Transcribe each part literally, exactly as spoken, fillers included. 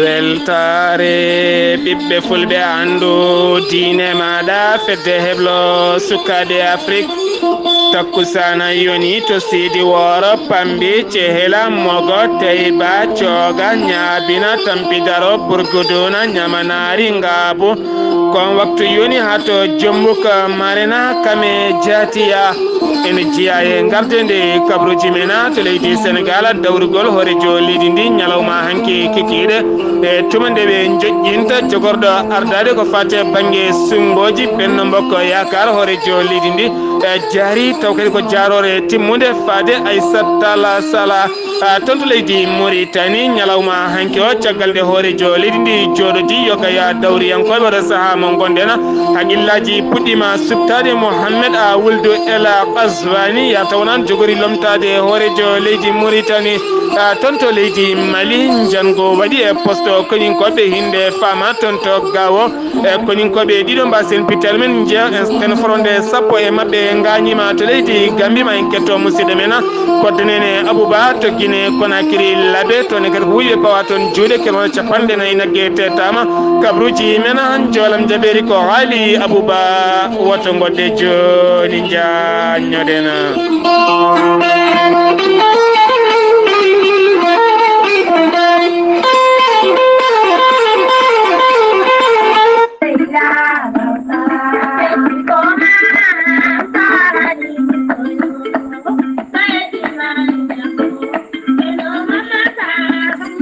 Weltaare ɓiɓɓe fulɓe, anndu diine maaɗa, fedde heblo sukaaɓe Afrik. Takkusaana yoni to Siidi Wooro, Pambi, Cehela, Mogo, Teyba, Cooga, Ñaabina, Tampidaro, Burguduuna, Ñamanaari, Ngaabu. Kon waktu yoni haa to Jombuka, Marina, Kame, Jaatiya. Ene jeyaa e ngarde nde kabruuji men to leydi Senegaal, dawrugol hooreejo leydi ndi ñalawma hanki kikiiɗe. E tuma nde ɓe njoƴƴinta jogorɗo ardaade ko faati e bannge sunngooji, Benno Mbokko Yaakaar, hooreejo leydi ndi, e jaari taw kadi ko jaaroore timmunde faade Aissata Talla Sall, a, toon to leydi Mauritanie, ñalawma hanki o, caggal nde hooreejo leydi ndi jooɗodi, yo ka yaa dawriyankooɓe, oɗo sahaa mo ngonɗen, haqillaaji puɗɗiima suɓtaade. Mohammed a Wuldu El Qazwani, ya taw noon jogori lomtaade hooreejo leydi Mauritanie, a, toon to leydi Mali. Njanngo waɗi e poste koninkooɓe, hinde faama toon to Gaawo. E koninkooɓe ɗiɗo mbasen pital men, njeya en, en foronde sappo e maɓɓe ngaañiima to leydi Gambi. Ma en ketto musidɗo men Koddo Nene Abouba to Guinée Conakry Labe, toon e kadi ko wuyɓe pawa toon juuɗe, kelwano capanɗe nayi nagge teetaama. Kabruuji men, njoolam jabeeri ko haali Abouba, woto ngodde jooni njaññoɗen.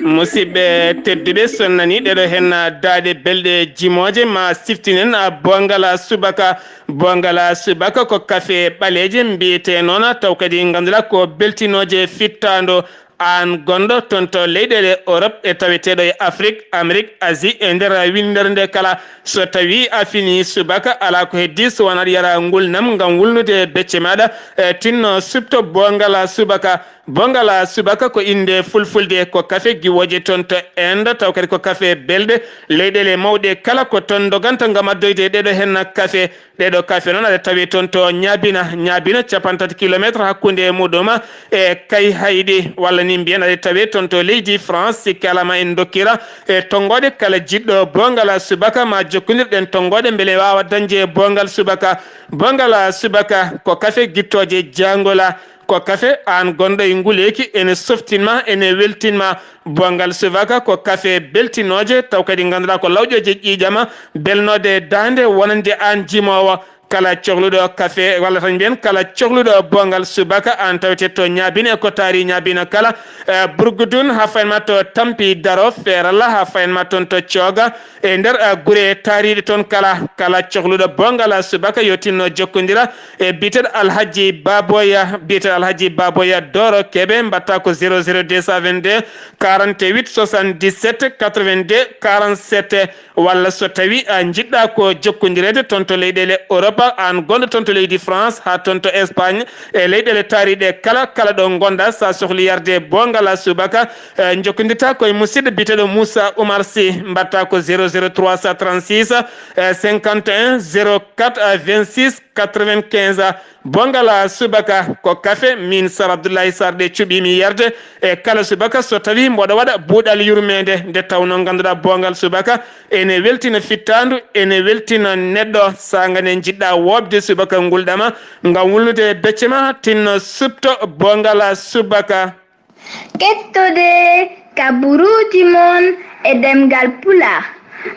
Musidɓe tedduɓe, so nani ɗeɗo hen daaɗe belɗe jimooje, ma siftinen a bongal subaka. Bongal subaka ko kafe ɓaleeje mbiyetee noon, taw kadi ngannduɗaa ko beltinooje fittaando. Aan gonɗo toon to leyɗeele Europe e taweteeɗo e Afrik, Amérique, Asie, e nder winndere nde kala, so tawii a finii subaka, alaa ko heddii so wonaa aɗa yara ngulnam ngam wulnude becce maaɗa, e tinno suɓto bongal subaka. Bongal subaka ko innde fulfulde, ko kafe giwooje toon to Inde, taw kadi ko kafe belɗe. Leyɗeele mawɗe kala ko toon ndoganta ngam addoyde ɗeɗo hen kafe. Ɗeɗo kafe noon aɗa tawi toon to Ñaabina, Ñaabina capanɗe tati kilometre hakkunde muɗum e Kayhayɗi, walla ni mbiyen aɗa tawi toon to leydi France. Sikke alaa ma en ndokkira e tonngooɗe kala jiɗɗo bongal subaka ma jokkondir ɗeen tonngooɗe mbele waawa dañde bongal subaka. Bongal subaka ko kafe gittooje jaangola. Ko kafe aan gonɗo e nguleeki, ene softinma, ene weltinma. Bongal subaka ko kafe beltinooje, taw kadi ngannduɗaa ko lawƴooje ƴiiƴama, belnoode daande wonande aan jimoowo. Kala cohluɗo kafe, walla tan mbiyen kala cohluɗo bongal subaka, aan tawete to Ñaabina e ko taari Ñaabina kala, eh, Burgudun haa faynma to Tampi Daro, Feerala haa faynma toon to Cooga, e nder, eh, gure taariiɗe toon kala, kala cohluɗo bongal subaka yo tinno jokkondira e biyeteeɗo Alhaji Baboya, biyeteeɗo Alhaji Baboya Doro Kebe, mbaɗta ko zéro zéro deux cent vingt-deux quarante-huit soixante-dix-sept quatre-vingt-deux quarante-sept, walla so tawi a njiɗɗa ko jokkondireede toon to leyɗeele Europe, aan gonɗo toon to leydi France haa toon to Espagne, e leyɗeele taariiɗe kala, kala ɗo ngonɗa, so a sohli yarde bongal subaka, eh, jokkondirta ko e musidɗo biyeteeɗo Moussa Oumar Sy, mbaɗta ko zéro zéro trois cent trente-six, eh, cinquante et un zéro quatre, eh, vingt-six quatre-vingt-quinze. Bongal subaka ko kafe, min Sar Abdoulaye Sarr ɗe cuɓimi yarde e kala subaka so tawi mboɗo waɗa buuɗal yurmeende, nde tawnoo ngannduɗaa bongal subaka ene weltina fittaandu, ene weltina neɗɗo. Saanga nde njiɗɗa woopde subaka ngulɗama ngam wulnude becce ma, tinno suɓto bongal subaka. Kettode kaburuuji mon e ɗemngal Pulaar,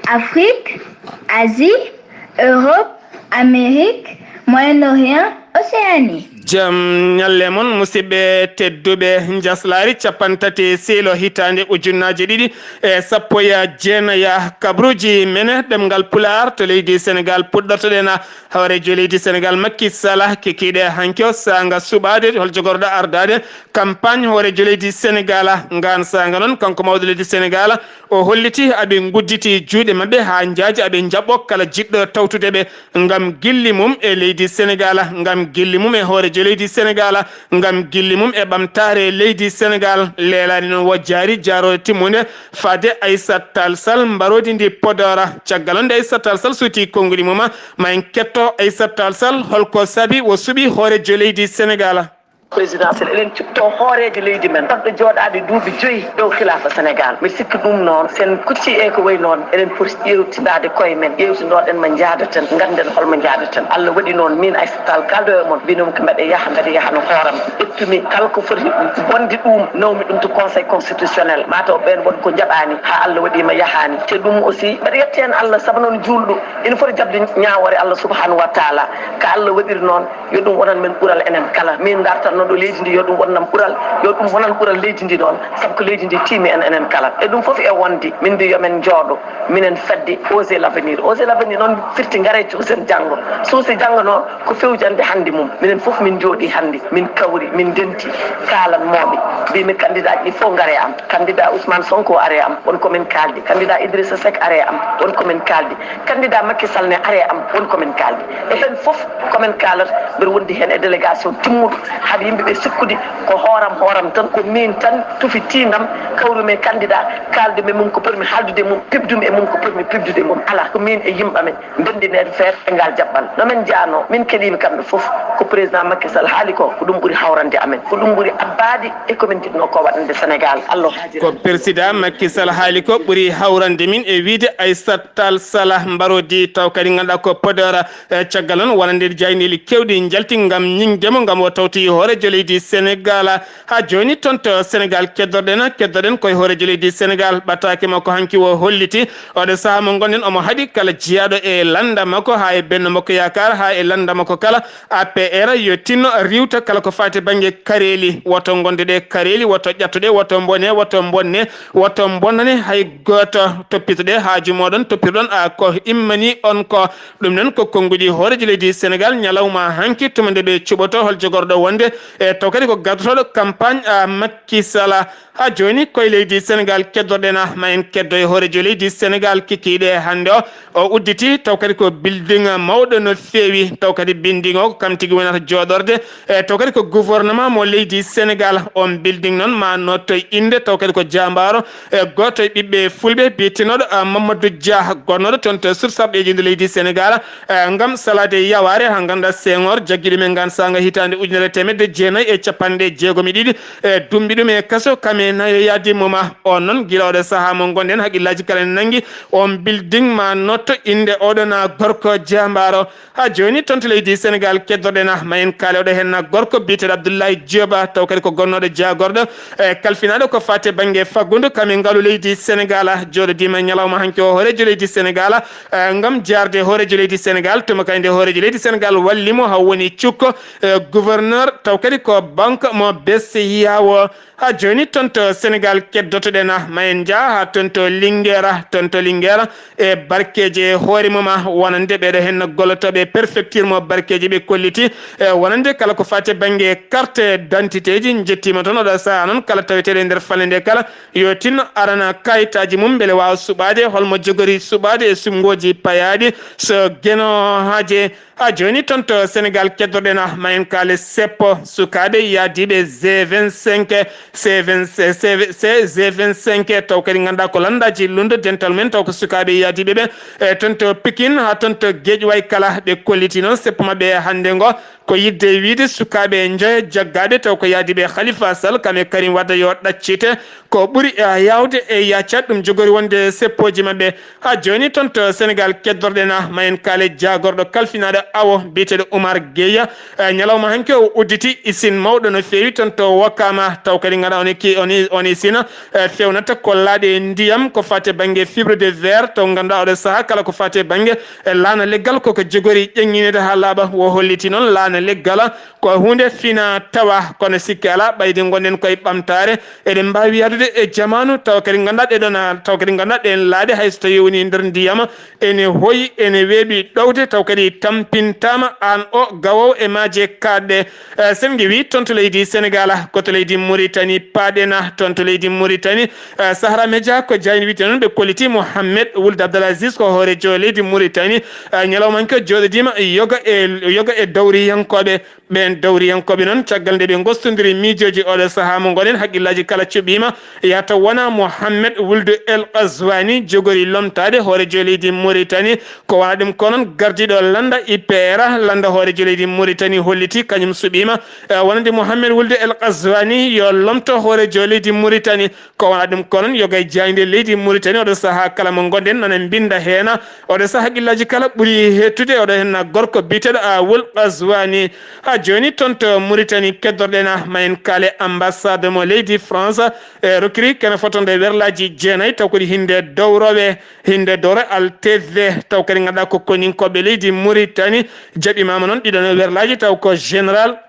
Afrik, Asie, Europe, Amérique, Moyen-Orient, Océanie. Jam ñalle mon, musidɓe tedduɓe. Njaslaari capanɗe tati siilo hitaande ujunnaaje ɗiɗi e sappo e jeenayi, kabruuji men ɗemngal Pulaar to leydi Senegaal puɗɗortoɗen. Hooreejo leydi Senegaal, Macky Sall, kikiiɗe hanki o saanga suɓaade hol jogorɗo ardaade campagne hooreejo leydi Senegaal. Ngaan saanga noon, kanko mawɗo leydi Senegaal, o holliti aɓe ngudditi juuɗe maɓɓe haa njaaji aɓe njaɓɓo kala jiɗɗo tawtude ɓe ngam gilli mum e leydi Senegaal, ngam gilli mum e hooreejo leydi Senegaal, ngam gilli mum e ɓamtaare leydi Senegaal. Leelaani noon wo jaari jaaroore timmunde faade Aissata Tall Sall mbaroodi ndi Podor. Caggal nde Aissata Tall Sall suuti konnguɗi mum, ma en ketto Aissata Tall Sall, holko saabi o suɓi hooreejo leydi Senegaal? Présidentiel, eɗen cuɓtoo hooreejo leydi men, fotɗo jooɗaade duuɓi joyi dow khilaafa Sénégal. Mbiɗa sikki ɗum noon, so en kuccii e ko wayi noon, eɗen poti ƴeewtindaade koye men, ƴeewtindooɗen mo njahdaten, ngannden hol mo njahdaten. Allah waɗi noon, miin Aissata Tall, kaalɗo e mon, mbinoomi ko mbeɗa yaha, mbeɗa yaha no hooram. Ƴettumi kala ko foti bonde ɗum, nawmi ɗum to Conseil constitutionnel. Mataw ɓeen won ko njaɓaani, haa Allah waɗi mi yahaani. Te ɗum aussi, mbeɗa yetti heen Allah, sabu noon juulɗo ina foti jaɓde ñaawoore Allah subhanahu wa taala. Ka Allah waɗiri noon, yo ɗum wonan men ɓural enen kala. Min dartannoɗo leydi ndi, yo ɗum wonnam ɓural, yo ɗum wonan ɓural leydi ndi noon, sabu ko leydi ndi tiimi en enen kala. E ɗum fof e wonde, min mbi yo men njooɗo, minen fedde Oser l'avenir. Oser l'avenir noon firti ngare cuusen janngo. Suusi janngo noon ko fewjande hannde mum. Minen fof min njooɗi hannde, min kawri, min ndenti, kaalanmooɓe. Mbimi candidat ɗi fof ngare am. Candidat Ousmane Sonko are am, won ko min kaaldi. Candidat Idrissa Seck are am, won ko min kaaldi. Candidat Macky Sall ne are am, won ko min kaaldi. E ɓen fof ko min kaalata, mbeɗa wondi heen e délégation timmuɗo, haɗa yimɓe ɓe sikkude ko hooram, hooram tan, ko min tan tufi tiindam, kawrumi e candidat, kaaldumi e mum ko potmi haaldude e mum, pipdumi e mum ko potmi pipdude e mum. Alaa, ko min e yimɓe amen ndenndineede feere e ngal jaɓɓal. No min njahnoo, min keɗiima kamɓe fof, ko président Macky Sall haali ko, ko ɗum ɓuri hawrande amen, ko ɗum ɓuri abbaade e ko min njiɗnoo ko waɗande Sénégal. Allah haajira. Ko président Macky Sall haali ko ɓuri hawrande min e wiyde Aissata Tall Sall Mbarodi, taw kadi ngannduɗaa ko Podor. E caggal noon, wonande jaayndeeji keewɗi njalti ngam ñiŋde mo, ngam o tawtoyi hooreejo leydi Senegaal. Haa jooni toon to Senegaal keddorɗen, keddorɗen koye hooreejo leydi Senegaal. Ɓataake makko hanki o holliti, oɗo sahaa mo ngonɗen, omo haɗi kala jiyaaɗo e lannda makko, haa e Benno Bokk Yaakaar, haa e lannda makko kala, A P R, yo tinno riiwta kala ko faati bannge kareeli. Woto ngonde ɗe kareeli, woto ƴattu ɗe, woto mbone, woto mbonne, woto mbonnane hay gooto. Toppito ɗe haaju mooɗon, toppirɗon a ko immanii on ko. Ɗum noon ko konnguɗi hooreejo leydi Senegaal ñalawma hanki, tuma nde ɓe cuɓoto hol jogorɗo wonde e taw kadi ko gardotooɗo campagne a Macky Sall. Haa jooni koye leydi Senegaal keddorɗen, ma en keddo e hooreejo leydi Senegaal kikiiɗe hannde o. O udditi taw kadi ko building mawɗo no feewi, taw kadi building o ko kam tigi wonata jooɗorde, e taw kadi ko gouvernement mo leydi Senegaal. On building noon ma notto innde, taw kadi ko jaambaaro e gooto e ɓiɓɓe fulɓe biyetenooɗo, a, Mamadou Dia, gonnooɗo toon to Source a ɓeydinde leydi Senegaal, e, ngam salaade yawaare, haa ngannduɗaa Senghor jaggi ɗum e ngaan saanga hitaande ujunere e teemedde jeenayi e capanɗe jeegom e ɗiɗi, e, dummbi ɗum e kaso kam e nayo yaadi mum. A, on noon, gila oɗo sahaa mo ngonɗen, haqqillaaji kala ne nanngi on building ma notto innde oɗon, a, gorko jaambaaro. Haa jooni toon to leydi Senegaal keddorɗen, a, ma en kaale oɗo heen gorko biyeteeɗo Abdoulaye Diop, a, taw kadi ko gonnooɗo jaagorɗo, e, kalfinaaɗo ko faati e bannge faggudu kam e ngalu leydi Senegaal, a, jooɗodiima ñalawma hanki o hooreejo leydi Senegaal, a, e, ngam jaarde hooreejo leydi Senegaal, tuma kadi nde hooreejo leydi Senegaal walli mo haa woni cukko, e, gouverneur, taw kadi ko banque mo B C E A O. Haa jooni toon to Senegaal keddotoɗen, a, ma en njah haa toon to Linguère, toon to Linguère, e barkeeji e hoore mum, a, wonande ɓeɗo heen gollotooɓe préfecture mo barkeeji ɓe kolliti, e wonande kala ko faati e bannge carte d'identité ji. Njettiima toon oɗo sahaa noon kala taweteeɗo e nder fanlde nde kala, yo tinno arana kayitaaji mum mbele waawa suɓaade hol mo jogori suɓaade e suɓngooji payaaɗi. So Geno Haaje. Haa jooni toon to Senegaal keddorɗen, a, ma en kaale seppo sukaaɓe yahdiiɓe G vingt-cinq, C vingt, C, C, C, G vingt-cinq, taw kadi ngannduɗaa ko lanndaaji lundo dental men, taw ko sukaaɓe yahdiiɓe ɓe, e, toon to Pikine haa toon to Guédiawaye kala, ɓe kolliti noon seppo maɓɓe hannde ngo. Ko yiɗde wiyde sukaaɓe njoyo jaggaaɓe taw ko yahdiiɓe Khalifa Sall, kam e Karim Wade yo ɗaccite, ko ɓuri, e, yaawde e yahcat ɗum jogori wonde seppooji maɓɓe. Haa jooni toon to Senegaal keddorɗen, a, ma en kaale jaagorɗo kalfinaaɗo awo biyeteeɗo Oumar Gueye. E, ñalawma hanki o udditi usine mawɗo no feewi toon to Wakam, taw kadi ngannduɗaa on e ki-, on e, on e usine, e, feewnata ko laaɗe ndiyam ko faati e bannge fibre de verre, taw ngannduɗaa oɗo sahaa kala ko faati e bannge, e, laana leggal koko jogori ƴeŋŋineede haa laaɓa. O holliti noon laana leggal ko huunde fina tawa, kono sikke alaa ɓayde ngonɗen koye ɓamtaare, eɗen mbaawi yahdude e jamaanu, tawa kadi ngannduɗaa ɗee ɗoon, tawa kadi ngannduɗaa ɗeen laaɗe hay so tawii woni nder ndiyam, ene hoyi, ene weeɓi ɗowde, taw kadi tampintaama aan o gawoowo e maaje kaaɗɗe. E, so en ngewii toon to leydi Senegaal, ko to leydi Muritani paaɗen, toon to leydi Muritani, e, Sahara Media ko jaaynde wiyetee noon ɓe kolliti Mohamed Wuld Abdel Aziz ko hooreejo leydi Muritani. E, ñalawma hanki o jooɗodiima yoga e, yoga e dawriyankooɓe. Ɓeen dawriyankooɓe noon, caggal nde ɓe ngostondiri miijooji oɗo sahaa mo ngoɗen, haqqillaaji kala cuɓiima, yahata wona Mohammed Wuldu El Qazwani, jogori lomtaade hooreejo leydi Mauritanie. Ko wona ɗum ko noon, gardiiɗo lannda I P R, lannda hooreejo leydi Mauritanie holliti, kañum suɓiima, eh, wonande Mohammed Wuldu El Qazwani yo lomto hooreejo leydi Mauritanie. Ko wona ɗum ko noon, yoga e jaaynde leydi Mauritanie, oɗo sahaa kala mo ngonɗen nana mbinnda heen. Oɗo sahaa haqqillaaji kala ɓuri heedtude oɗo heen gorko biyeteeɗo Awul Qazwani. Haa jooni toon to Mauritanie keddorɗen, ma en kaale ambassade mo leydi France, e rokkiri kene fotande werlaaji jeenayi, taw kadi hinde dowrowe, hinde dowre Al T V, taw kadi ngannduɗaa ko koninkooɓe leydi Mauritanie jaɓimaama noon ɗiɗon werlaaji, taw ko général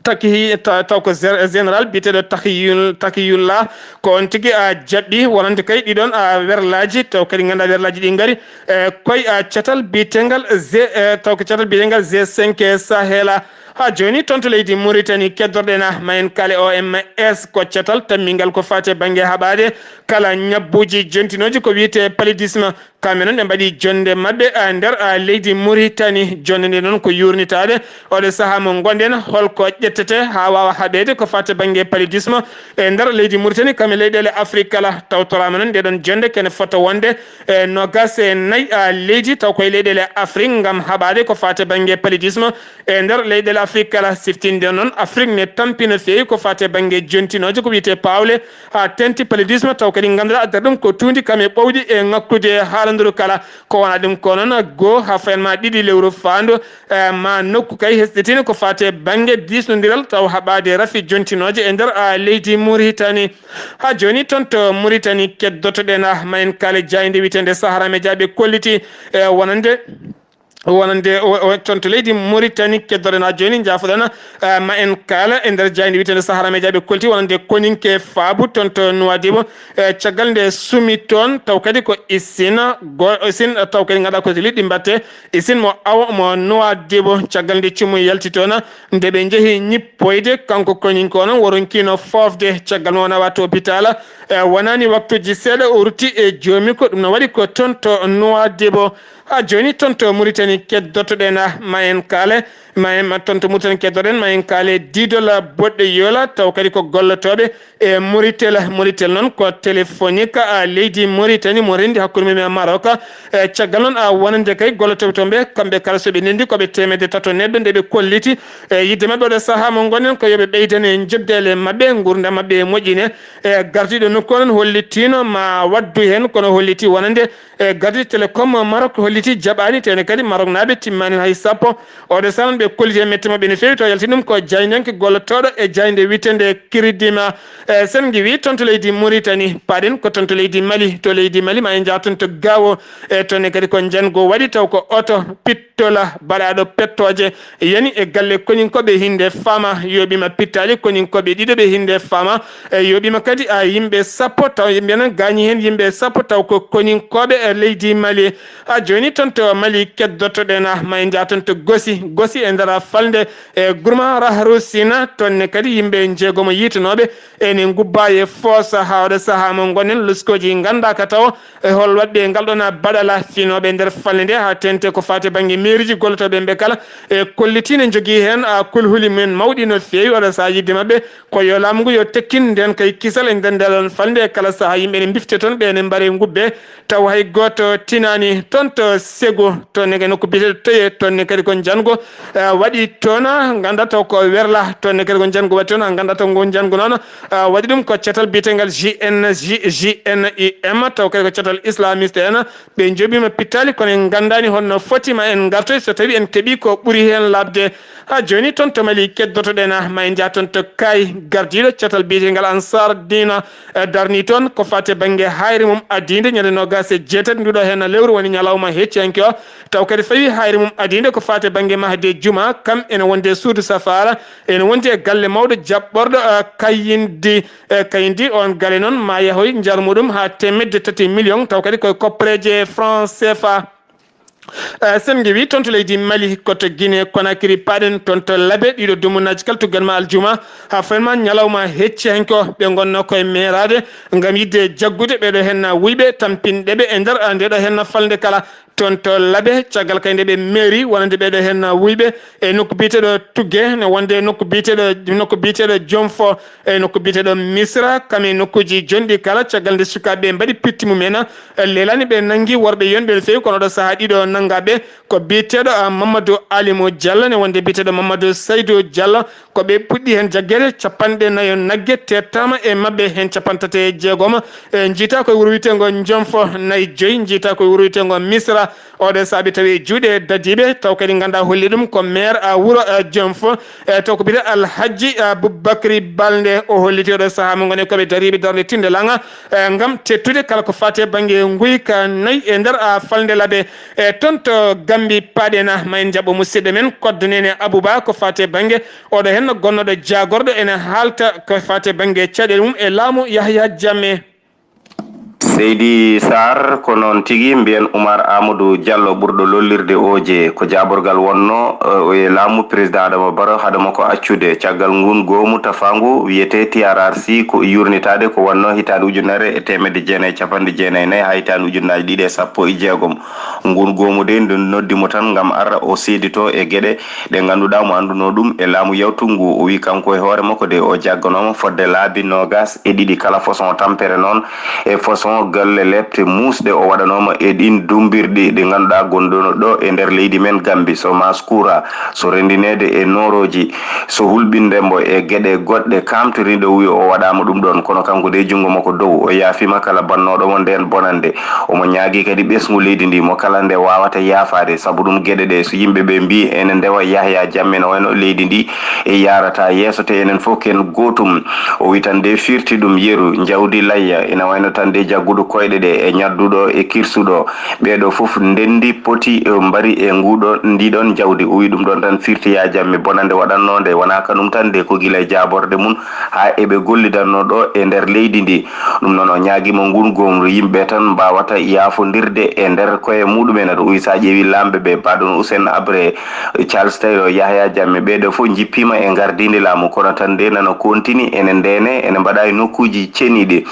Taki, ta-, taw ko zer-, général biyeteeɗo Takiyul-, Takiyullah, ko on tigi a jaɓɓi wonande kay ɗiɗon a werlaaji, taw kadi ngannduɗaa werlaaji ɗi ngari, e, koy a catal biyetengal Z-, e, taw ko catal biyetengal Z cinq Sahel. Haa jooni toon to leydi Mauritanie keddorɗen, ma en kaale O M S, ko catal tammingal ko faati e bannge haɓaade kala ñabbuuji jontinooji ko wiyetee paludisme. Kamɓe noon ɓe mbaɗi jonnde maɓɓe, ah, nder, ah, leydi Mauritanie. Jonnde nde noon ko yuurnitaade oɗo sahaa mo ngonɗen, holko ƴettete haa waawa haɓeede ko faati bannge paludisme e nder leydi Mauritanie, kam e leyɗeele Afrique kala. Tawtoraama noon nde ɗon jonnde kene fota wonde e noogaas e nayi, ah, leydi, taw koye leyɗeele Afrique ngam haɓaade ko faati bannge paludisme e nder leyɗeele Afrique kala. Siftinde noon Afrique ne tampi no feewi ko faati bannge jontinooje ko wiyetee paawle, haa teeŋti paludisme, taw kadi ngannduɗaa addata ɗum ko tuundi kam e ɓowɗi e ŋakkude haalanduru kala. Ko wona ɗum ko noon goo haa fayan ma ɗiɗi lewru faandu, eh, ma nokku kay hesɗitini ko faati e bannge diisnondiral taw haɓaade rafi jontinooje e nder, ah, leydi Mauritanie. Haa jooni toon to Mauritanie keddotoɗen, ah, ma en kaale jaaynde wiyeteende Sahara Media ɓe kolliti, eh, wonande wonande o, o, toon to leydi Mauritanie keddoɗen haa jooni, njaafoɗen, eh, ma en kaala e nder jaaynde wiyeteende Sahara Media ɓe kolti wonande koninke Faabu toon to Nouadhibou, eh, caggal nde sumi toon taw kadi ko Isina go-, Isin, eh, taw kadi ngannduɗaa ko to liɗɗi mbaɗte Isin mo awo mo Nouadhibou, caggal nde cumu yalti toon, nde ɓe njehi ñippoyde kanko koninke o noon woronkiino foofde, caggal mo o nawa to hôpital, eh, wonani waktuuji seeɗa o rutti e joomi ko ɗum no waɗi ko toon to Nouadhibou. Haa jooni toon to Mauritanie keddotoɗen, ah, ma en kaale, ma en, ma toon to Mauritanie keddoɗen, ma en kaale Didol Boɗɗe Yola, taw kadi ko gollotooɓe e Mauritanie. Mauritanie noon ko Téléphonique, ah, leydi Mauritanie mo renndi hakkunde mum e Maroc. E caggal noon, ah, wonande kay gollotooɓe toon ɓe, kamɓe kala so ɓe ndenndi ko ɓe teemedde tato neɗɗo nde ɓe kolliti. E yidde maɓɓe oɗo sahaa mo ngonɗen ko yo ɓe ɓeydane njoɓdeele maɓɓe, nguurndam maɓɓe e moƴƴine. E gardiiɗo nokku o noon hollitiino ma waddu heen, kono holliti wonande e gardiiɗo Télécom Maroc holliti jaɓaani, tene kadi Maroknaaɓe timmaani hay sappo. Oɗo sahaa noon ɓe kolliti e mette maɓɓe no feewi, to yalti ɗum ko jaayndiyanke gollotooɗo e jaaynde wiyeteende Kiridima. E sen ngiwi toon to leydi Mauritanie, paaɗen ko toon to leydi Mali. To leydi Mali ma en njaha toon to Gaawo, e toon ne kadi ko njango waɗi taw ko oto pit tola baɗaaɗo pettooje yani e galle koninkooɓe hinde fama, yooɓiima pittaali koninkooɓe ɗiɗo ɓe hinde fama, e yooɓiima kadi a yimɓe sappo taw yimɓe nan gaañi heen yimɓe sappo taw ko koninkooɓe e leydi Mali. Haa jooni toon to Mali keddotoɗen, ah, ma en njaha toon to Gosi. Gosi e nder falnde e Gurma Rahru Sina, toon ne kadi yimɓe njeegomo yiitanooɓe ene ngubba e foosa haa oɗo sahaa mo ngonɗen luskooji nganndaaka taw e hol waɗɓe ngal ɗon baɗala finooɓe nder falnde nde haa teeŋti ko faati bannge meeriji gollotooɓe ɓe kala e kolliti ne njogii heen a kulhuli mumen mawɗi no feewi oɗo sahaa yidde maɓɓe ko yo laamu ngu yo tekkin ndeen kay kisal e nder ndee ɗon falnde e kala sahaa yimɓe ne mbifte toon ɓe ne mbare ngubbe taw hay gooto tinaani toon to Segu toon ne nokku biyeteeɗo Toye toon ne kadi ko njanngo eh, waɗi toon ngannda taw ko werla toon ne kadi ko njanngo waɗi toon ngannda taw ngu njanngo noon Ah, waɗi ɗum ko catal biyetengal G N G, G N I M, taw kadi ko catal islamiste en. Ɓe njoɓiima pittaali, kono en nganndaani honno foti ma en ngartoy so tawi en keɓi ko ɓuri heen laaɓde. Haa jooni toon to Mali keddotoɗen, ah, ma en njah toon to Kaay, gardiiɗo catal biyetengal Ansar Dina, eh, darni toon ko faati bannge hayre mum adiinde ñande noogaas e jeetati nduɗo heen lewru woni ñalawma hecciyanke o. Taw kadi fawi hayre mum adiinde ko faati bannge mahde juma, kam ene wonde suudu safaara, ene wondi e galle mawɗo jaɓɓorɗo, eh, kayindi. E kaydi on gale noon ma yahoy njar muɗum haa teemedde tati million taw kadi koye koppereeje franc C F A. Eh, sen ngewi toon to leydi Mali, ko to Guinée Conakry paaɗen, toon to Labe, ɗiɗo dumunaaji kala tuggan ma aljuma, haa fayma ñalawma hecci hanki o, ɓe ngonnoo koye meeraade ngam yiɗde jaggude ɓeeɗo heen wuyɓe, tampinɗe ɓe e nder, ah, ndeeɗo heen falnde kala. Toon to Labe, caggal kay nde ɓe meeri wonande ɓeeɗo heen wuyɓe e nokku biyeteeɗo Tugge, ne wonde nokku biyeteeɗo, nokku biyeteeɗo Jomfo, e nokku biyeteeɗo Misra, kam e nokkuuji jonɗi kala, caggal nde sukaaɓe mbaɗi pitti mum en, leelaani ɓe nanngi worɓe yonɓe no feewi, kono oɗo sahaa ɗiɗo nanngaaɓe ko biyeteeɗo, ah, Mamadou Alimou Diallo, ne wonde biyeteeɗo Mamadou Saydou Diallo, ko ɓe puɗɗi heen jaggeede, capanɗe nayo nagge teettaama e maɓɓe, heen capanɗe tati e jeegom, e njiita koye wuro wiyeteengo Jomfo, nayi joyi njiita koye wuro wiyeteengo Misra, oɗo saabi tawi e juuɗe dadiiɓe, taw kadi ngannduɗaa holli ɗum ko maire, ah, wuro, ah, Jomfo, e taw ko biyetee Alhaji, ah, Aboubacry Balde, o holliti oɗo sahaa mo ngoni koɓe dariiɓe darnde tinde langa, e ngam teettude kala ko faati e bannge nguyka nayi e nder, ah, falnde Labe. E toon to Gambi paaɗen, ma en njaɓɓo musidɗo men Koddo Nene Abouba ko faati e bannge oɗo heen gonnooɗo jaagorɗo ene haalta ko faati e bannge caɗeele mum e laamu Yahya Jammeh. Seydi Sarr, ko noon tigi, mbiyen Oumar Amadou Diallo ɓurɗo lollirde Oje, ko jaaborgal wonnoo, eh, e laamu président Adama Barrow, hade makko accude. Caggal nguun goomu tafaangu wiyetee T R R C, ko yurnitaade ko wonnoo hitaande ujunere e teemedde jeenayi e capanɗe jeenayi e nayi haa hitaande ujunnaaji ɗiɗi e sappo e jeegom. Nguun goomu de, ndu noddi mo tan ngam ara o seeditoo e geɗe ɗe ngannduɗaa mo anndunoo ɗum e laamu yawtungu ngu. O wiyi kanko e hoore makko de, o jagganooma fodde laabi noogas e ɗiɗi kala façon tampere noon e façon golle lepte muusɗe o waɗanooma e ɗiin dummbirɗi ɗi ngannduɗaa gonɗon ɗo e nder leydi men Gambi, so maskura, so renndineede e noorooji, so hulɓinde mbo e geɗe goɗɗe kaamtoriiɗe. O wiyi o waɗaama ɗum ɗoon, kono kanko de junngo makko dow, o yaafiima kala bannooɗo mo ndeen bonannde. Omo ñaagii kadi ɓesngu leydi ndi, mo kala nde waawata yaafaade, sabu ɗum geɗe ɗe, so yimɓe ɓe mbii ene ndewa Yahya Jammeh, ene wayno leydi ndi e yaarata yeeso, te enen fof ken gootum. O wiyi tan nde firti ɗum yeru, njawdi layya, ina wayno tan nde jagguɗo koyɗe ɗe e ñadduɗo e kirsuɗo, ɓeeɗo fof ndenndi poti, eh, mbari e nguɗo, ndiɗon njawdi. O wiyi ɗum ɗon tan firti Yahya Jammeh bonannde waɗannoonde, wonaa kanum tan de, ko gila e jaaborɗe mum haa eɓe gollidanno ɗo e nder leydi ndi. Ɗum noon, o ñaagiima nguun goomu yimɓe tan mbaawata yaafondirde e nder koye muɗum en. Aɗa uwi, so a ƴeewi laamɓe ɓe, mbaɗon Hussein Abré, Charles Taylor, Yahya Jammeh, ɓeeɗo fof njippiima e ngardiindi laamu, kono tan nde nana kontini ene ndeene, ene mbaɗa e nokkuuji ceniiɗi.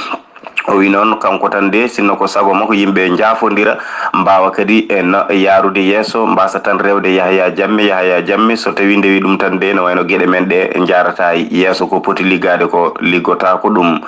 O wi noon, kanko tan de, sinno ko sago makko, yimɓe njaafondira, mbaawa kadi en yaarude yeeso, mbaasa tan rewde Yahya Jammeh, Yahya Jammeh, so tawii ndewi ɗum tan de, no wayno geɗe men ɗe njaarata yeeso, ko poti liggaade ko liggotaako ɗum.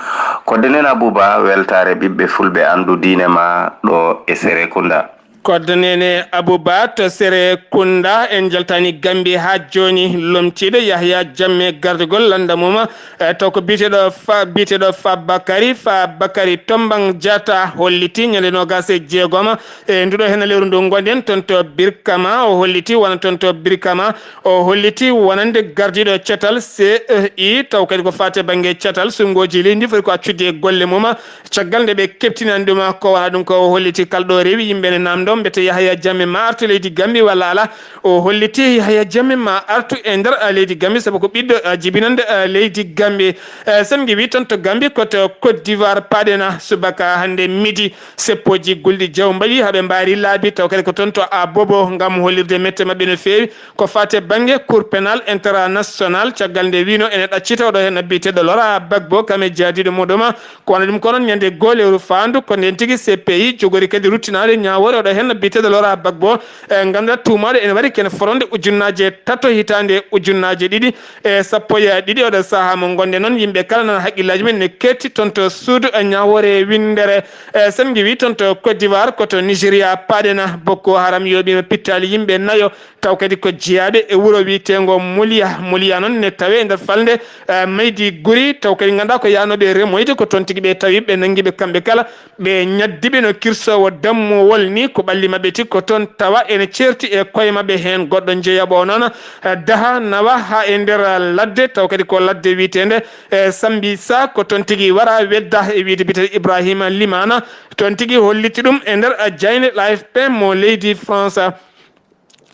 Kodde Nene Abouba, weltaare ɓiɓɓe fulɓe, anndu diine ma ɗo e Serekunda. Kodde Nene Abouba to Serekunda, en njaltaani Gambi haa jooni, lomtiiɗo Yahya Jammeh gardagol lannda mum, e taw ko biyeteeɗo Fa, biyeteeɗo Fa Bakary, Fa Bakary Tombang Diatta holliti ñande noogaas e jeegom e nduɗo heen lewru ndu ngonɗen toon to Birkama, o holliti wona toon to Birkama, o holliti wonande gardiiɗo catal C E I, taw kadi ko faati e bannge catal, suɓngooji leydi ndi foti ko accudde e golle mum, caggal nde ɓe keɓtinani ɗum ko wona ɗum ko o holliti kala ɗo rewi yimɓe ne namdo mbete Yahya Jammeh ma artu leydi Gambi walla ala. O holliti Yahya Jammeh ma artu e nder, ah, leydi Gambi sabu ko ɓiɗɗo, ah, jibinande, ah, leydi Gambi. Eh, sen ngewi toon to Gambi ko to Côte d'Ivoire paaɗen, ah, subaka hannde midi, seppooji gulɗi jaw mbaɗi haɓe mbaari laabi taw kadi ko toon to Abobo ngam hollirde mette maɓɓe no feewi. Ko faati e bannge Cour pénal international, caggal nde wino ene ɗaccita oɗo heen biyeteeɗo Laurent Gbagbo kam e jaadiiɗo muɗum. Ko wano ɗum ko noon ñande goo lewru faandu, ko ndeen tigi C P I jogori kadi ruttinaade ñaawoore oɗo heen biyeteeɗo Laurent Gbagbo, e ngannduɗaa tuumaaɗo ene waɗi kene foronde ujunnaaje tato hitaande ujunnaaje ɗiɗi e sappo e ɗiɗi. Oɗo sahaa mo ngonɗen noon, yimɓe kala nana hakkillaaji mum ne keetti toon to suudu e ñaawoore winndere. E sen ngewi toon to Côte d'Ivoire, ko to Nigeria paaɗen, Boko Haram yooɓiima pittaali yimɓe nayo. Taw kadi ko jeyaaɓe e wuro wiyeteengo Muliya. Muliya noon ne tawee e nder falnde, eh, Maiduguri. Taw kadi ngannduɗaa ko yahnooɓe remoyde, ko toon tigi ɓe tawi ɓe nanngi ɓe kamɓe kala. Ɓe ñaddi ɓe no kirsoowo dammuwol ni, ko ɓalli maɓɓe tigi ko toon tawa ene ceerti e koye maɓɓe heen. Goɗɗo jeyaɓo o noon, eh, daha nawa haa e nder ladde, taw kadi ko ladde wiyeteende, eh, Sambisa, ko toon tigi wara wedda e wiyde biyeteeɗo Ibrahima Limana. Toon tigi holliti ɗum e nder, eh, jaaynde L A F P mo leydi France.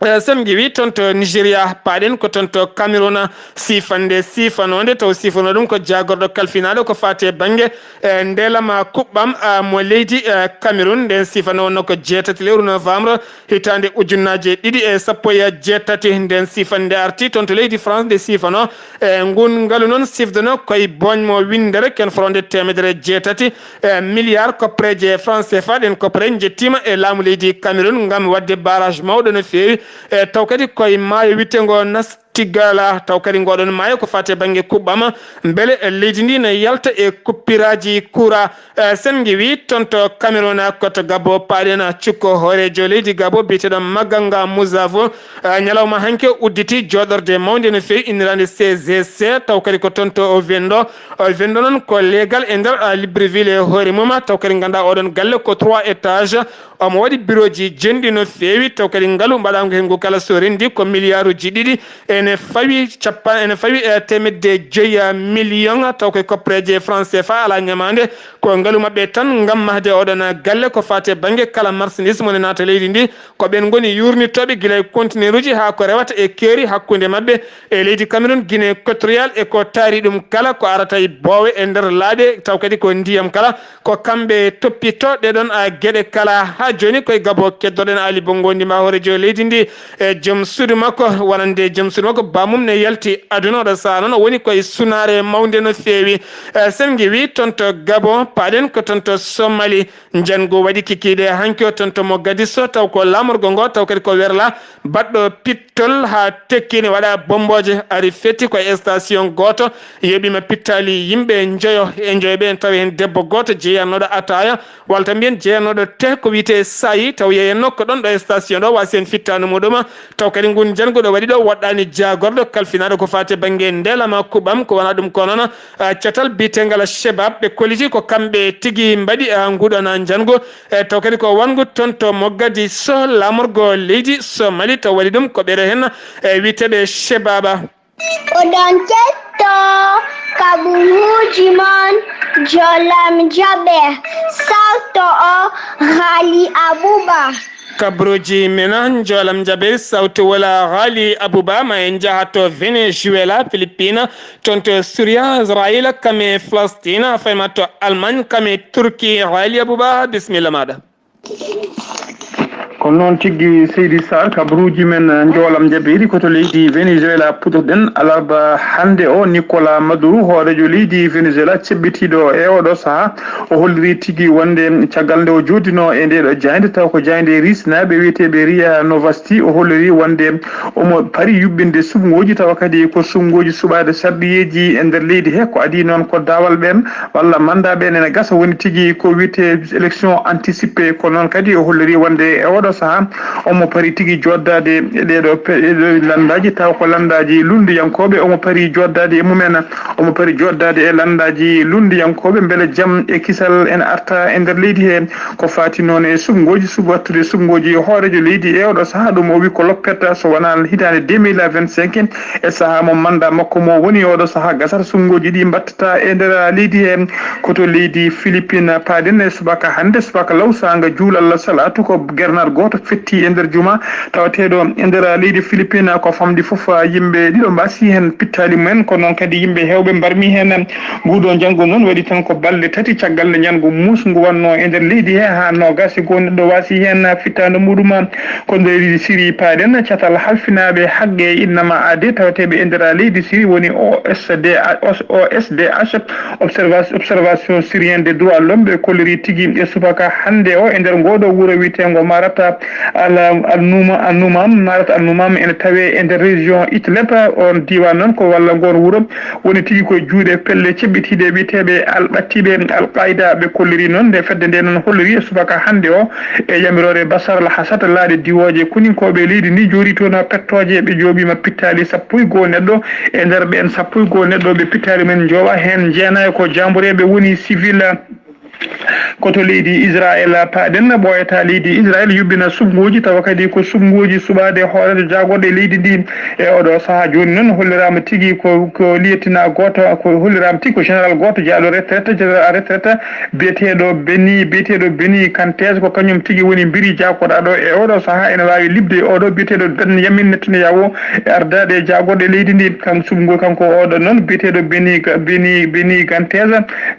Eh, sen ngiwi toon to Nigeria, paaɗen ko toon to Cameroun, siifande siifanoonde, taw siifanoo ɗum ko jaagorɗo kalfinaaɗo ko faati e bannge, eh, ndeelama kuɓɓam, ah, mo leydi, eh, Cameroun. Nden siifanoo wonno ko jeetati lewru novembre hitaande ujunnaaje ɗiɗi e sappo e jeetati. Nden siifande arti toon to leydi France, nde siifanoo, eh, ngun ngalu noon sifdono koye booñ mo winndere ken foronde teemedere jeetati, eh, milliard koppereeje franc C F A. Ɗen koppere njettiima e laamu leydi Cameroun ngam waɗde barrage mawɗo no feewi, eh, taw kadi koye maayo witteengo Nas Tigala, taw kadi ngoɗon maayo ko faati e bannge kuɓɓam, mbele leydi ndi ne yalta e kuppiraaji kura. Eh, sen ngiwi toon to Cameroun, ko to Gabo paaɗen, cukko hooreejo leydi Gabo biyeteeɗo Maganga Muzavo, eh, ñalawma hanki udditi jooɗorde mawnde no feewi inniraande C G C, taw kadi ko toon to o Vendo. O Vendo noon ko leegal e nder, ah, Libreville e hoore mum, taw kadi ngannduɗaa oɗon galle ko trois étages, omo waɗi birooji jenɗi no feewi, taw kadi ngalu mbaɗaango heen ngu kala so renndi ko miliyaaruuji ɗiɗi, ene fawi cappan-, ene fawi, eh, teemedde joyi million, taw koye koppereeje franc C F A alaa ñamaande. Ko ngalu maɓɓe tan ngam mahde oɗon galle ko faati e bannge kala marchandise mo ne naata leydi ndi. Ko ɓen ngoni yuurnitooɓe gila e conteneuruuji haa ko rewata e keeri hakkunde maɓɓe e leydi Cameroun, Guinée Équatoriale e ko taari ɗum kala ko arata e boowe e nder laaɗe, taw kadi ko ndiyam kala. Ko kamɓe toppito ɗee ɗoon, ah, geɗe kala. Haa jooni koye Gabo keddoɗen Ali Bongo Ndimba, hooreejo leydi ndi, e joom suudu makko, wonande joom suudu makko, baamum ne yalti aduna. Oɗo sahaa noon o woni koye sunaare mawnde no feewi. Eh, sen ngiwi toon to Gabo, paaɗen ko toon to Somali. Njanngu waɗi kikiiɗe hanki o toon to Mogadiscio, taw ko laamorgo ngo, taw kadi ko werla baɗɗo pittol haa tekki ne waɗa bommbooje, ari fetti koye station gooto, yoɓiima pittaali yimɓe njoyo. E njoyo ɓe en tawi heen debbo gooto jeyanooɗo ataaya, walla tan mbiyen jeyanooɗo te ko wiyetee saayi, taw yeyanno ko ɗoon ɗo e station ɗo waasi heen fittaandu muɗum. Taw kadi ngun njanngu ɗo waɗi ɗo woɗɗaani jaagorɗo kalfinaaɗo ko faati e bannge ndeelama kuɓɓam, ko wona ɗum ko noon, ah, catal biyetengal Shebab, ɓe kolliti ko kamɓe tigi mbaɗi, ah, nguɗon, ah, njanngu. E taw kadi ko wonngu toon to Mogadiscio, laamorgo leydi Somali, taw waɗi ɗum ko ɓeɗo heen, e wiyeteeɓe Shebaba. Oɗon ketto kaɓuuji mon, Jolam Jaɓe, sawto o Ghali Abouba. Kaɓruuji men, Jolam Jaɓe, sawto wala Ghali Abouba, ma en njaha to Venezuela, Philippines, toon to Suria, Israël, kame Palestine, fayma to Allemagne, kame Turki, Ghali Abouba, bismilla maɗa. Ko noon tigi, Seydi Sarr, kabaruuji men, eh, njoolam njaɓeeri ko to leydi Venezuela puɗɗoɗen. Alarba hannde o, Nicolas Maduro, hooreejo leydi Venezuela ceɓɓitiiɗo e oɗo sahaa, o holliri tigi wonde caggal nde o jooɗdinoo e ndeeɗo jaaynde, taw ko jaaynde Riisnaaɓe wiyeteeɓe Ria Novosti, o holliri wonde omo parii yuɓɓinde suɓngooji, tawa kadi ko suɓngooji suɓaade sarɗiyeeji e nder leydi he. Ko adii noon ko daawal ɓeen walla manndaa ɓeen ene gasa, woni tigi ko wiyetee élection anticipée. Ko noon kadi o holliri wonde e oɗo sahaa omo parii tigi jooɗdaade e ɗeeɗo pe-, e ɗeeɗo lanndaaji, tawa ko lanndaaji luulndiyankooɓe omo parii jooɗdaade e mumen. Omo parii jooɗdaade e lanndaaji luulndiyankooɓe mbele jam e kisal ene arta e nder leydi he. Ko faati noon e suɓngooji, suɓ-, waɗtude suɓngooji hooreejo leydi e oɗo sahaa, ɗum o wi ko loppet so wonaa hitaande deux mille vingt-cinq, e sahaa mo manndaa makko mo woni oɗo sahaa gasata, suɓngooji ɗi mbattata e nder leydi he. Ko to leydi Philippines paaɗen e subaka hannde, subaka law saanga juulal salaatu, ko gernat gooto fetti e nder juma tawateeɗo e nder leydi Philippines. Ko famɗi fof, yimɓe ɗiɗo mbaasi heen pittaali mumen, ko noon kadi yimɓe heewɓe mbarmi heen. Nguɗo njanngu noon waɗi tan ko balɗe tati caggal nde njanngu muusngu wannoo e nder leydi he, haa noogaas e goo neɗɗo waasi heen fittaandu muɗum. Ko nder leydi Siri paaɗen, catal halfinaaɓe haqqe innama aade tawateeɓe e nder leydi Siri woni O S D, O S D H, Observa-, Observation Syrienne des Droits de l'Homme, ɓe kolliri tigi e subaka hannde o e nder ngooɗo wuro wiyeteengo Marata Al, Al Numa, Al Numam, Marata Al Numam ene tawee e nder région Idlib. On diiwaan noon ko walla ngoon wuro woni tigi ko juuɗe pelle ceɓɓitiiɗe wiyeteeɓe Al Ɓattiiɓe Al Qaida. Ɓe kolliri noon nde fedde nde noon holliri e subaka hannde o e yamiroore Bashar Al Assad, laaɗe diwooje koninkooɓe leydi ndi njooɗii toon pettooje. Ɓe njooɓiima pittaali sappo e goo neɗɗo. E nder ɓeen sappo e goo neɗɗo ɓe pittaali men njooɓa heen jeenayo ko jaambureeɓe woni civil. Ko to leydi Israel paaɗen, ɓooyata leydi Israel yuɓɓina suɓngooji, tawa kadi ko suɓngooji suɓaade hooreejo jaagorɗo e leydi ndi. E oɗo sahaa jooni noon, holliraama tigi ko, ko liyetina gooto, ko holliraama tigi ko général gooto jeyaaɗo retraite, général à retraite, biyeteeɗo Beni, biyeteeɗo Beni Kantes, ko kañum tigi woni mbiri jaakoraaɗo. E oɗo sahaa ene waawi liɓde e oɗo biyeteeɗo Ben Yamin Netanyahu e ardaade e jaagorɗe leydi ndi. Kan suɓngol kanko oɗo noon biyeteeɗo Beni, Beni, Beni Gantez,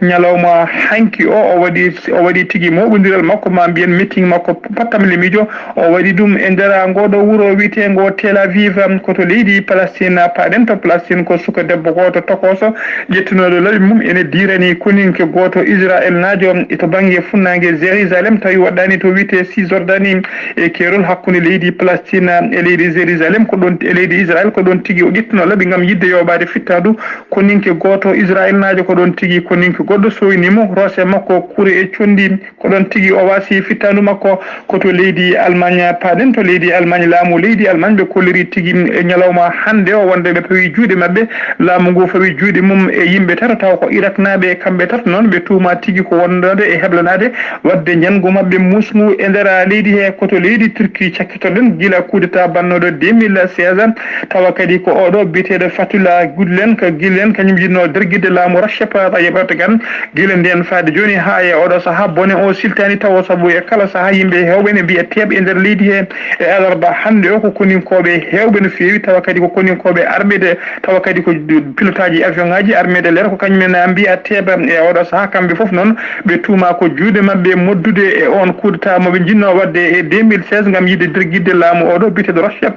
ñalawma hanki o, o waɗi, o waɗi tigi moɓondiral makko, ma mbiyen meeting makko pattamle miijo. O waɗi ɗum e nder ngooɗo wuro wiyeteengo Tel Aviv, ko to leydi Palestine. Paaɗen to Palestine, ko suka debbo gooto tokooso ƴettunooɗo laɓi mum ene diirani koninke gooto Israel naajo e to bannge funnaange Jérusalem, tawi waɗɗaani to wiyetee Cisjordanie, e keerol hakkunde leydi Palestine e leydi Jérusalem, ko ɗoon, e leydi Israel, ko ɗoon tigi o ƴettunoo laɓi ngam yiɗde yooɓaade fittaandu koninke gooto Israel naajo. Ko ɗoon tigi koninke goɗɗo sooyni mo, roose makko kure e conndi. Ko ɗoon tigi o waasi fittaandu makko. Ko to leydi Allemagne paaɗen, to leydi Allemagne, laamu leydi Allemagne ɓe kolliri tigi e ñalawma hannde o, wonde ɓe pawi juuɗe maɓɓe. Laamu ngu fawi juuɗe mum e yimɓe tato, tawa ko Iraknaaɓe, kamɓe tato noon ɓe tuuma tigi ko wondude e heblanaade waɗde ñalngu maɓɓe muusngu e nder leydi he. Ko to leydi Turki cakkitoɗen gila coup d'État bannooɗo deux mille seize, tawa kadi ko oɗo biyeteeɗo Fethullah Gulen, ka Gulen, kañum yiɗno dergitde laamu Recep Tayyip Erdogan. Gila ndeen faade jooni haa e oɗo sahaa, bone o siltaani tawo, sabu e kala sahaa yimɓe heewɓe ene mbiya teeɓ e nder leydi he. E alarba hannde o, ko koninkooɓe heewɓe no feewi, tawa kadi ko koninkooɓe arɓe de, tawa kadi ko pilotaaji avion ŋaaji armée de l'air, ko kañum en mbiya teeɓ. E oɗo sahaa, kamɓe fof noon ɓe tuuma ko juuɗe maɓɓe moddude e on coup d'État mo ɓe njiɗno waɗde e deux mille seize ngam yiɗde dergitde laamu oɗo biyeteeɗo Recep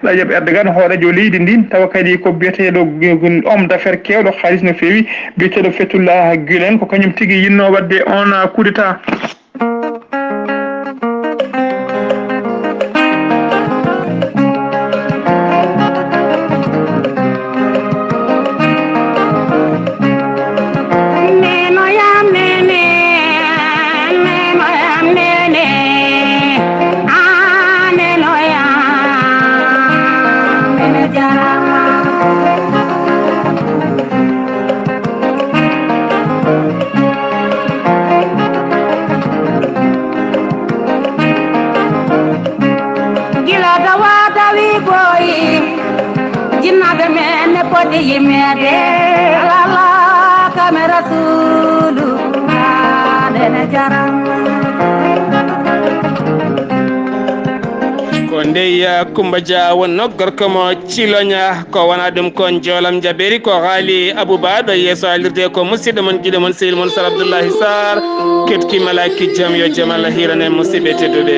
Tayyip Erdogan, hooreejo leydi ndi, tawa kadi ko biyeteeɗo homme d'affaires keewɗo haalis no feewi, biyeteeɗo Fethullah Gulen, ko kañum tigi yiɗno waɗde on coup d'État. Gila dawa dawi boyi, jinnaɓe men ne poti yimede, alala kame rasulu, adene jaram. Ko ndey Kumba Dia wonno gorko mo Ciloña, ko wona ɗum kon joolam jaɓeeri, ko haali Abouba ɗo yeeso haalirde ko musidɗo mon, giɗo mon, sehil mon Sar Abdoullahi Sar. Ketki malaki jam, yo jam Allah hiran en musidɓe tedduɓe.